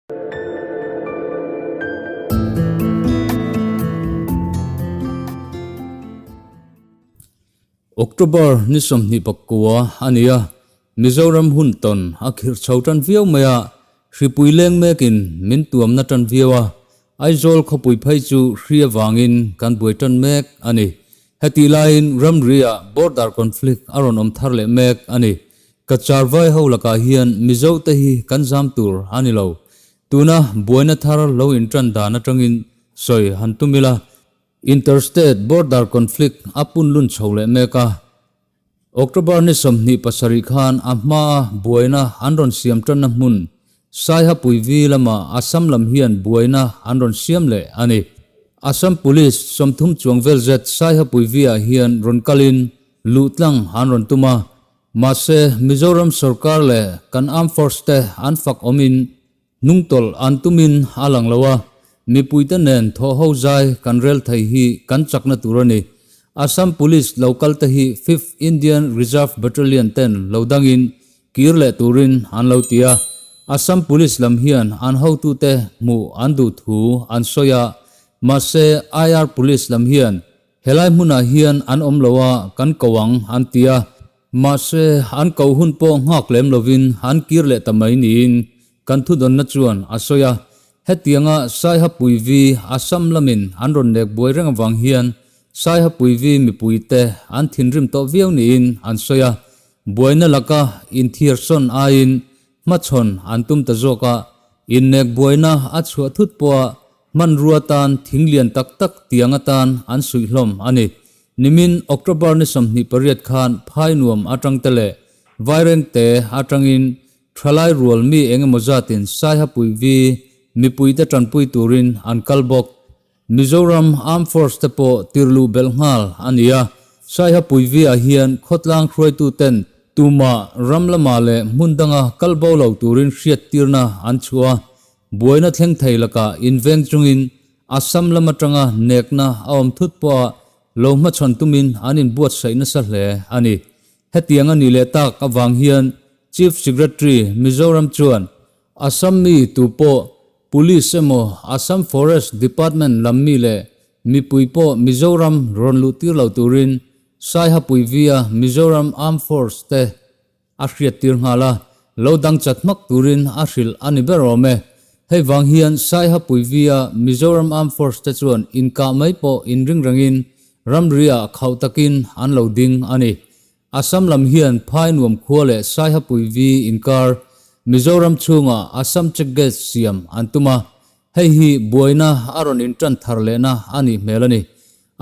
October ni 29 a ni a, Mizoram hun tawn a khirh chho tan viau mai a, hripui leng mekin min tuamna tan viau a, Aizawl khawpui phei chu hri avangin kan buai tan mek a ni. Hetih laiin ramri-ah border conflict a rawn awm thar leh mek a ni. Kachar vai ho lakah hian Mizo te hi kan zam tur a ni lo. Tuna buaina thar lo intan dan atangin sawi han tum ila, Interstate border conflict a pun lun chho leh mek a. October ni 27 khan a hmaa buaina an rawn siam tanna hmun Saihapuivi lama Assam lam hian buaina an rawn siam leh a ni. Assam Police 30 chuang vel zet Saihapuivi-ah hian rawn kalin luh tlang an rawn tum a. Mahse, Mizoram sorkar leh kan Armed Force te an fak awmin Hnungtawlh an tumin a lang lo a, mipuite nen thawhho zai kan rel thei hi kan chakna tur a ni. Assam Police lo kal te hi Fifth Indian Reserve Battalion ten lo dangin kir leh turin an lo ti a. Assam Police lam hian an hotute hmuh an duh thu an sawi a, mahse IR Police lam hian helai hmunah hian an awm lo a, kan ko ang an ti a. Mahse, an koh hun pawh nghak lem lovin an kir leh ta mai niin kan thudawnna chuan a sawi a. Hetianga Saihapuivi Assam lamin an rawn nek buai reng avang hian Saihapuivi mipuite an thinrim tawh viau niin an sawi a. Buaina laka inthiarsawn aiin hmachhawn an tum ta zawk a, innek buaina a chhuah thut pawha hmanrua tan thing lian tak tak tiang atan an suih hlawm a ni. Nimin October ni 28 khan phai nuam atang te leh Vairengte atangin thalai rual mi eng emaw zatin Saihapui vi mipuite tanpui turin an kal bawk. Mizoram Armed Force te pawh tirluh belh nghal a ni a, Saihapui vi-ah hian khawtlang hruaitu ten tumah ram lamah leh hmun danga kal bo lo turin hriattirna an chhuah a, buaina thleng thei lakah inveng chungin Assam lam atanga nekna a awm thut pawha lo hmachhawn tumin an inbuatsaih nasa hle a ni. Hetiang a nih leh tak avang hian Chief Secretary Mizoram chuan Assam mi tu pawh Police emaw Assam Forest Department lam mi leh mipui pawh Mizoram rawn luh tir lo turin Saihapui via Mizoram Armed Force te a hriattir nghal a, lo dang chat hmak turin a hrilh a ni ber awm e. Hei vang hian Saihapui via Mizoram Armed Force te chuan inkah mai pawh inring rengin ramri-ah khauh takin an lo ding a ni. Assam lam hian Phai nuam khua leh Saihapui vi inkar Mizoram chhunga Assam Check Gate siam an tum a, hei hi buaina a rawn intan thar lehna a nih hmel a ni.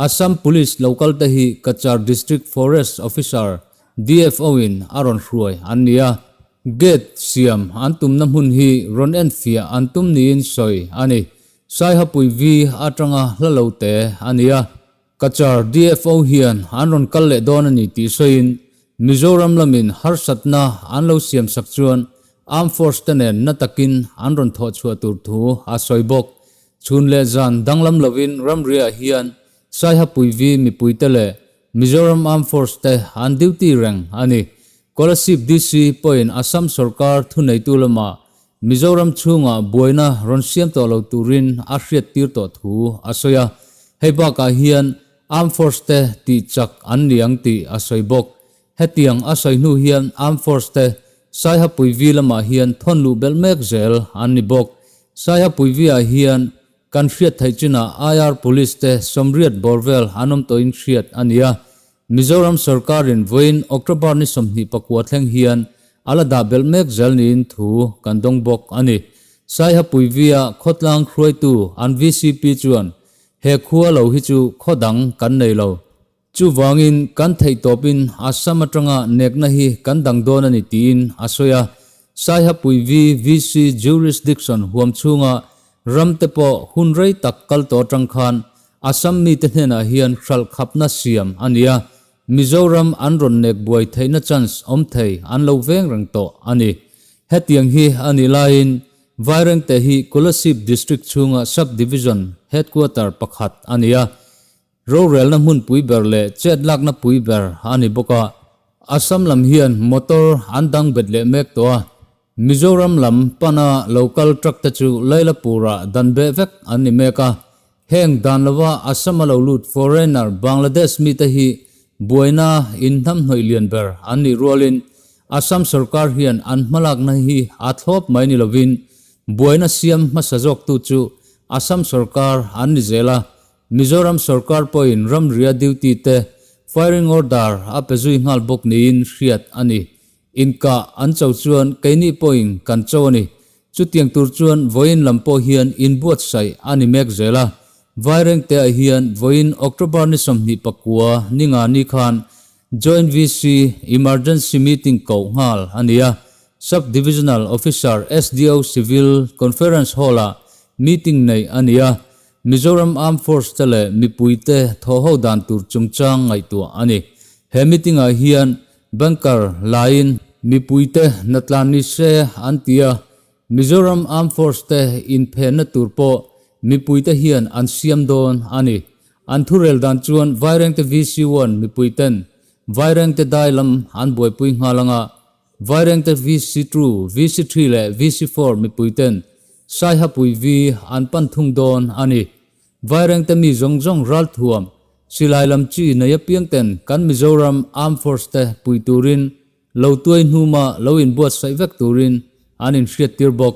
Assam Police lo kal te hi Cachar District Forest Officer, DFO, in a rawn hruai an ni a, gate siam an tumna hmun hi rawn enfiah an tum niin sawi a ni. Saihapui V atanga hla lo te a ni a, Cachar DFO hian an rawn kal leh dawn a ni tih sawiin Mizoram lamin harsatna an lo siam sak chuan Armed Force te nen na takin an rawn thawh chhuah tur thu a sawi bawk. Chhun leh zan danglam lovin ramriah hian Saihapui vi mipuite leh Mizoram Armed Force te an duty reng a ni. Kolasib DC pawhin Assam sorkar thuneitu lamah Mizoram chhungah buaina rawn siam tawh lo turin a hriattir tawh thu a sawi a. Hei bakah hian Armed Force te tih chak an ni ang tih a sawi bawk. Hetiang a sawi hnu hian Armed Force te Saihapui vi lamah hian thawn luh belh mek zel an ni bawk. Saihapui vi-ah hian kan hriat theih chinah IR Police te 80 bawr vel an awm tawhin hriat a ni a. Mizoram sorkarin vawiin October ni 29 thleng hian a la dah belh mek zel niin thu kan dawng bawk a ni. Saihapui vi-a khawtlang hruaitu an VCP chuan he khua lo hi chu khaw dang kan nei lo. Chuvangin kan theih tawpin Assam atanga nekna hi kan dang dawn a ni tiin a sawi a. Saihapui vi VC jurisdiction huam chhunga ram te pawh hun rei tak kal tawh atang khan Assam mite hnenah hian hralh khapna siam a ni a, Mizoram an rawn nek buai theihna chance awm thei an lo veng reng tawh a ni. Hetiang hi a nih laiin Vairengte hi Kolasib District chhunga Sub-Division Headquarter pakhat a ni a. Rorelna hmunpui ber leh chet lakna pui ber a ni bawk a, Assam lam hian motor an dang bet leh mek tawh a. Mizoram lam pana lo kal truck te chu Lailapur-ah dan beh vek an ni mek a. Heng dan lova Assam-a lo lut foreigner Bangladesh mite hi buaina inhnamhnawih lian ber an nih rualin Assam sorkar hian an hmalakna hi a thlawp mai ni lovin buaina siam hmasa zawktu chu Assam sorkar an ni zel a, Mizoram sorkar pawhin ramria duty te firing order a pe zui nghal bawk niin hriat a ni. Inkah an cho chuan keini pawhin kan cho a ni. Chutiang tur chuan vawiin lam pawh hian inbuatsaih a ni mek zel a. Vairengte-ah hian vawiin October ni 29 ni nga ni khan Joint VC Emergency Meeting koh nghal a ni a. Sub Divisional Officer, SDO, Civil Conference Hall-ah meeting neih a ni a. Mizoram Armed Force te leh mipuite thawhho dan tur chungchang ngaihtuah a ni. He meeting-ah hian Banker laiin mipuite natlan ni se an ti a, Mizoram Armed Force te inphenna tur pawh mipuite hian an siam dawn a ni. An thurel dan chuan Vairengte VC1 mipuiten Vairengte dai lam an buaipui nghal anga Vairengte VC2, VC3 leh VC4 mipuiten Saihapui vi an pan thung dawn a ni. Vairengte mi zawng zawng ralthuam, silai lam chi nei apiang ten kan Mizoram Armed Force te pui turin lo tuai hnuma lo inbuatsaih vek turin an inhriattir bawk.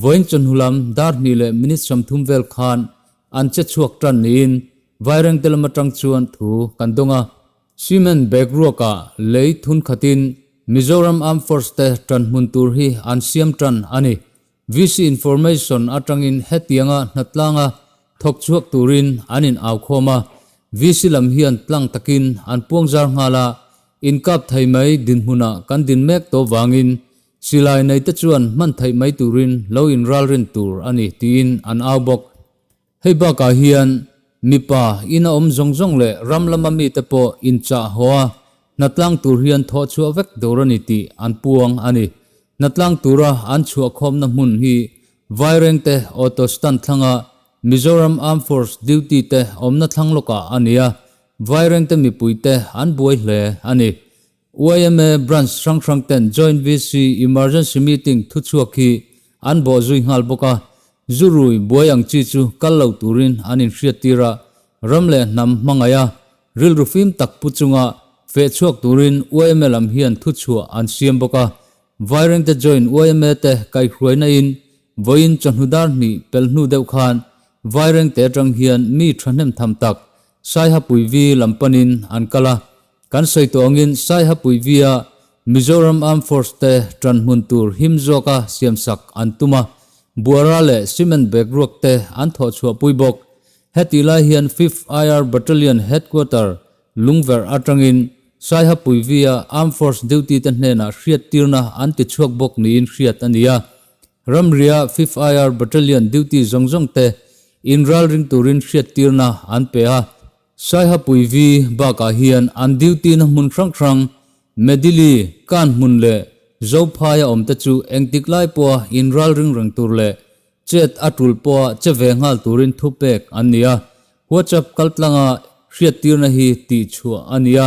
Vawiin chawhnu lam dar hnih leh minute 30 vel khan an che chhuak tan niin Vairengte lam atang chuan thu kan dawng a. Cement bag ruakah lei thun khatin Mizoram Armed Force te tanhmun tur hi an siam tan a ni. VC Information atangin hetianga hnatlanga thawk chhuak turin an in au khawm a, VC lam hian tlang takin an puangzar nghal a, inkap thei mai dinhmunah kan din mek tawh vangin silai nei te chuan hman theih mai turin lo inralrin tur a ni tiin an au bawk. Hei bakah hian mipa ina awm zawng zawng leh ram lama mite pawh inchah haw a, hnatlang tur hian thawh chhuah vek tur a ni tih an puang a ni. Hnatlang tura an chhuah khawmna hmun hi Vairengte Auto Stand thlanga Mizoram Armed Force duty te awmna thlang lawkah a ni a, Vairengte mipuite an buai hle a ni. Yma branch hrang hrang ten Joint VC Emergency Meeting thuchhuak hi an bawh zui nghal bawk a, zu rui buai ang chi chu kal lo turin an inhriattir a, ram leh hnam hmangaih a, rilru fim tak pu chunga feh chhuak turin yma lam hian thuchhuah an siam bawk a, Vairengte Joint yma te kaihhruaina in vawiin chawhnu dar hnih pel hnu deuh khan Vairengte atang hian mi thahnem tham tak Saihapui-V lam panin an kal a. Kan sawi tawh angin Saihapui via Mizoram Armed Force te tan hmun tur him zawka siamsak an tum a, buara leh cement bag ruak te an thawh chhuahpui bawk. Hetih lai hian Fifth IR Battalion Headquarter Lungverh atangin Saihapui via Armed Force duty te hnenah hriattirna an ti chhuak bawk niin hriat a ni a. Ramria Fifth IR Battalion duty zawng zawng te inralring turin hriattirna an pe a. Saihapui vi bakah hian an duty na hmun hrang hrang, Medili, Kan hmun leh Zophaia awm te chu engtik lai pawha inralring reng tur leh chet a tul pawha che ve nghal turin thupek an ni a. WhatsApp kaltlanga hriattirna hi tihchhuah a ni a,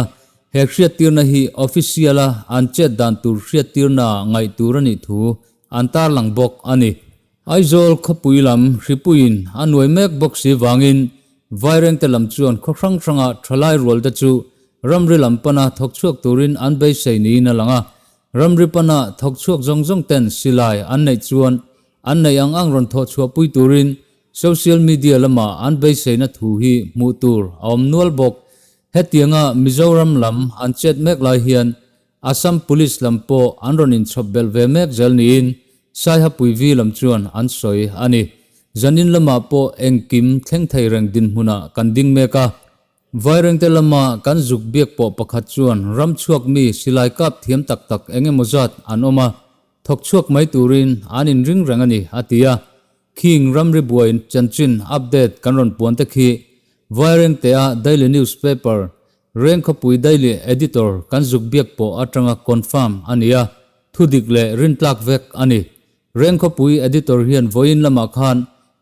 he hriattirna hi official-a an chet dan tur hriattirna ngaih tur a nih thu an tarlang bawk a ni. Aizawl khawpui lam hripuiin a nuai mek bawk si vangin Vairengte lam chuan khaw hrang hranga thalai rualte chu ramri lam pana thawk chhuak turin an beisei niin a lang a. Ramri pana thawk chhuak zawng zawng ten silai an neih chuan an neih ang ang rawn thawh chhuahpui turin social media lama an beiseina thu hi hmuh tur a awm nual bawk. Hetianga Mizoram lam an chet mek lai hian Assam Police lam pawh an rawn inchhawp belh ve mek zel niin Saihapui Vi lam chuan an sawi a ni. Zanin lamah pawh engkim thleng thei reng dinhmunah kan ding mek a. Vairengte lama kan zuk biak pawh pakhat chuan ram chhuak mi silai kap thiam tak tak eng emaw zat an awm a, thawk chhuak mai turin an inring reng a ni, a ti a. Khing ramri buai chanchin update kan rawn puan te khi Vairengtea Daily Newspaper Rengkhawpui Daily Editor kan zuk biak pawh atanga confirm a ni a, thudik leh rintlak vek a ni. Rengkhawpui Editor hian vawiin lamah khan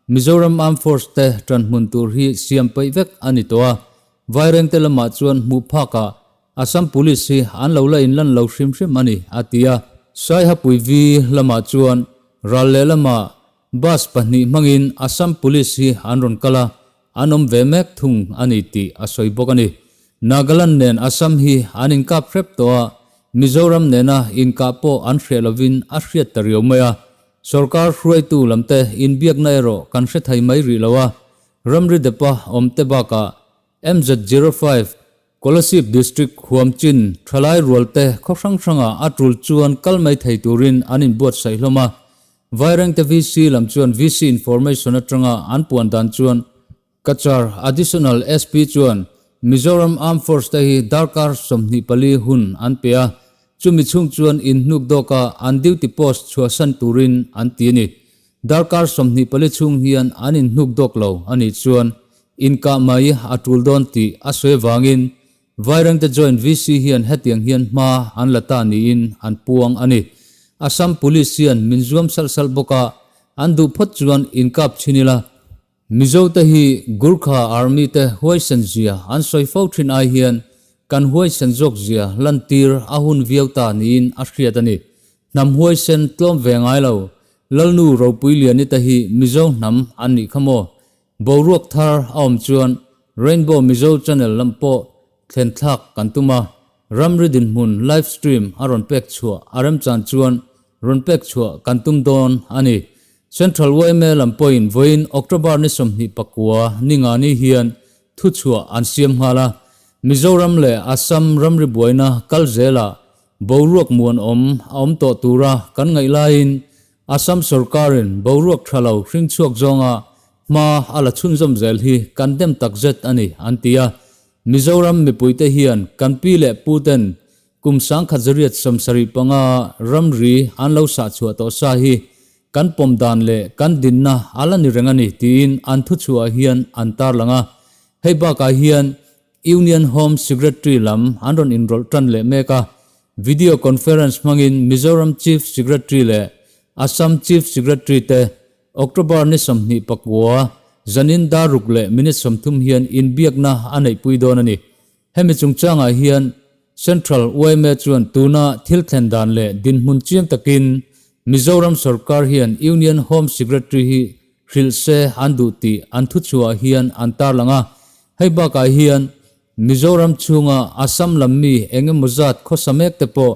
Mizoram Armed Force te tanhmun tur hi siam peih vek a ni tawh a, Vairengte lamah chuan hmuh phakah Assam Police hi an lo la inlan lo hrim hrim a ni, a ti a. Saihapui V lamah chuan ral lehlamah bus pahnih hmangin Assam Police hi an rawn kal a, an awm ve mek thung a ni tih a sawi bawk a ni. Nagaland nen Assam hi an inkap hrep tawh a, Mizoram nena inkah pawh an hreh lovin a hriat ta riau mai a. Sorkar hruaitu lamte inbiakna erawh kan hre thei mai rih lo a, ramri depa awmte bakah MZ05, Kolasib District huamchin thalai rualte khaw hrang hrangah a tul chuan kal mai thei turin an inbuatsaih hlawm a. Vairengte VC lam chuan VC Information atanga an puan dan chuan Cachar Additional SP chuan Mizoram Armed Force te hi darkar 24 hun an pe a, chumi chhung chuan inhnuk dawka an duty post chhuahsan turin an ti a ni. Darkar 24 chhung hian an inhnuk dawk lo a nih chuan inkah mai a tul dawn tih a sawi avangin Vairengte Joint VC hian hetiang hian hma an la ta niin an puang a ni. Assam Police hian min zuam salh salh bawk a, an duh phawt chuan inkap chhin ila. Mizote hi Gurkha Army te huaisen zia an sawi fo thin ai hian kan huaisen zawk zia lantir a hun viau ta niin a hriat a ni. Hnam huaisen tlawm ve ngai lo, Lalnu Ropui Liani te hi Mizo hnam an nih kha maw? Boruak thar a awm chuan Rainbow Mizo Channel lam pawh thlen thlak kan tum a, ramri dinhmun live stream a rawn pek chhuah a remchan chuan rawn pek chhuah kan tum dawn a ni. Central yma lam pawhin vawiin October ni 29 ningani hian thuchhuah an siam nghal a, Mizoram leh Assam ramri buaina kal zelah boruak muanawm a awm tawh tura kan ngaih laiin Assam sorkarin boruak tha lo hring chhuak zawnga hma a la chhunzawm zel hi kan dem takzet a ni, an ti a. Mizoram mipuite hian kan pi leh puten kum 1975 ramri an lo sah chhuah tawh sa hi kan pawm dan leh kan dinna a la ni reng a ni tiin an thuchhuah hian an tarlang a. Hei bakah hian Union Home Secretary lam an rawn inrawlh tan leh mek a, Video Conference hmangin Mizoram Chief Secretary leh Assam Chief Secretary te October ni 29 zanin dar ruk leh minute 30 hian inbiakna a neihpui dawn a ni. Hemi chungchangah hian Central yma chuan tuna thil thlen dan leh dinhmun chiang takin Mizoram sorkar hian Union Home Secretary hi hrilh se an duh tih an thuchhuah hian an tarlang a. Hei bakah hian Mizoram chhunga Assam lam mi eng emaw zat khawsa mek te pawh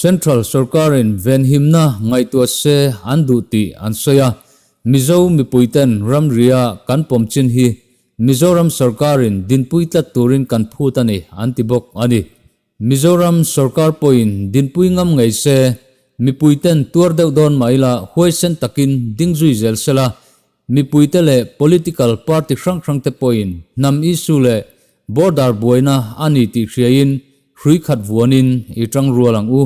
Central sorkarin venhimna ngaihtuah se an duh tih an sawi a. Mizo mipuiten ramria kan pawm chin hi Mizoram sorkarin dinpui tlat turin kan phut a ni, an ti bawk a ni. Mizoram sorkar pawhin dinpui ngam ngei se, mipuiten tuar deuh dawn mah ila huaisen takin ding zui zel sela, mipuite leh political party hrang hrangte pawhin hnam issue leh border buaina a ni tih hriain hrui khat vuanin i tang rual ang u.